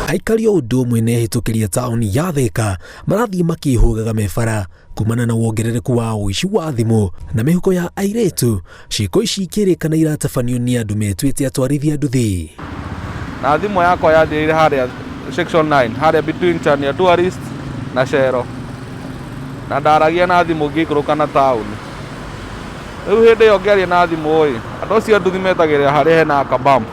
Aikari o ũndũ ũmwe na ehĩtũkĩri a taũni ya Thĩka marathiĩ makĩhũgaga me bara kumana na wongerereku wa ũici wa thimũ na mĩhuko ya airĩtu. Ciĩko ici ikĩrĩkana iratabanio nĩ andũ metuĩte atwarithia nduthi. Na thimũ yakwa yathirĩire harĩa section 9 harĩa between Chania Tourist na Shero, na ndaragia na thimũ ngĩikũrũka na taũni. Rĩu hĩndĩ ĩyo ngĩaria na thimũ ĩ, andũ acio a nduthi metagĩrĩra harĩa hena kabump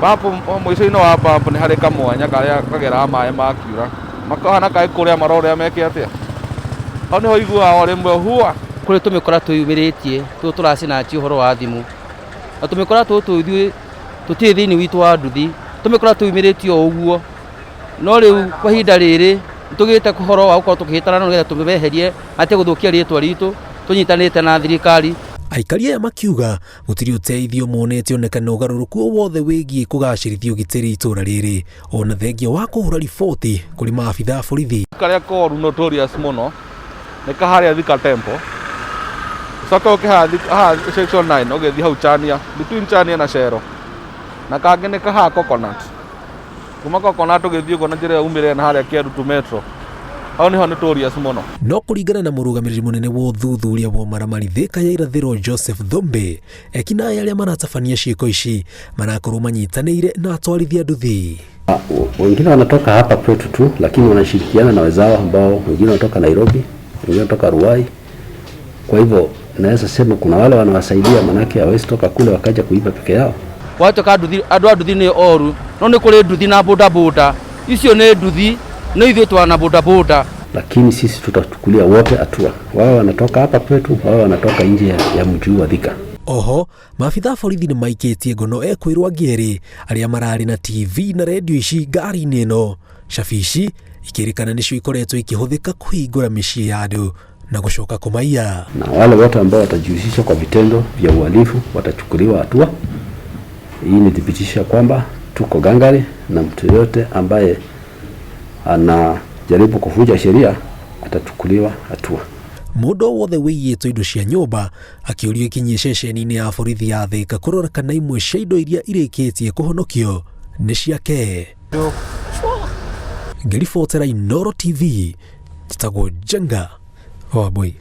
bump, mũico-inĩ wa bump nĩ harĩ kamwanya karĩa kageraga maĩ makiura, makahana kaĩ kũrĩa marorĩa meke atĩa, hau nĩho iguaga o rĩmwe hua. Kũrĩ tũmĩkora twĩyumĩrĩtie tũũ tũracinanjia ũhoro wa thimũ, na tũmĩkora tũtũ ithuĩ tũtirĩ thĩinĩ witũ wa nduthi, tũmĩkora twĩyumĩrĩtie o ũguo. No rĩu kwa ihinda rĩrĩ nĩtũgĩte ũhoro wa gũkorwo tũkĩhĩtana nao nĩgetha tũmeherie matige gũthũkia rĩtwa ritũ tũnyitanĩte na thirikari. Aikari aya makiuga gũtirĩ ũteithio monete ona kana ũgarũrũku o wothe wĩgiĩ kũgacĩrithia ũgitĩri itũra rĩrĩ, ona thengia wa kũhũra riboti kũrĩ maabitha a borithi. Karĩa koru notorious mũno nĩ kaharĩa Thika Temple, ũcoke ũke haha section 9 ũgĩthiĩ hau Chania, between Chania na Shero, na kangĩ nĩ kahaha Coconut. Kuma Coconut ũgĩthiĩ ũguo na njĩra ĩyo umĩrĩre na harĩa Kĩarutu Metro, hau nĩho notorious mũno. No kũringana na mũrũgamĩrĩri mũnene wa ũthuthuria wa ũmaramari Thika ya irathĩro Joseph Thumbi, ekinaĩ arĩa maratabania ciĩko ici marakorwo manyitanĩire na atwarithia nduthi. Wengine wanatoka hapa kwetu tu, lakini wanashirikiana na wenzao ambao wengine wanatoka Nairobi, wengine wanatoka Ruai. Kwa hivyo naweza sema kuna wale wanawasaidia, manake hawezi toka kule wakaja kuiba peke yao. Gwatuĩka nduthi, andũ a nduthi nĩ oru, no nĩ kũrĩ nduthi na bodaboda, icio nĩ nduthi, no ithuĩ twana bodaboda. Lakini sisi tutachukulia wote hatua, wao wanatoka hapa kwetu, wao wanatoka nje ya mji wa Thika. Oho maabitha a borithi nĩ maikĩtie ngono ekwĩrwo angĩ erĩ arĩa mararĩ na TV na redio ici ngari-inĩ ĩno. Cabi ici ikĩrĩkana nĩcio ikoretwo ikĩhũthĩka kũhingũra mĩciĩ ya andũ na gũcoka kũmaiya. Na wale wote ambao watajihusisha kwa vitendo vya uhalifu watachukuliwa hatua. Hii ni thibitisha kwamba tuko gangari na mtu yoyote ambaye anajaribu kuvunja sheria atachukuliwa hatua. Mũndũ o wothe wĩiyĩtwo indo cia nyũmba akĩũrio ikinyie ceceni-inĩ ya borithi ya Thĩka kũrora kana imwe cia indo iria irĩkĩtie kũhonokio nĩ ciake. Ngĩribotera Inooro TV, njĩtagwo Njenga wa Mbui.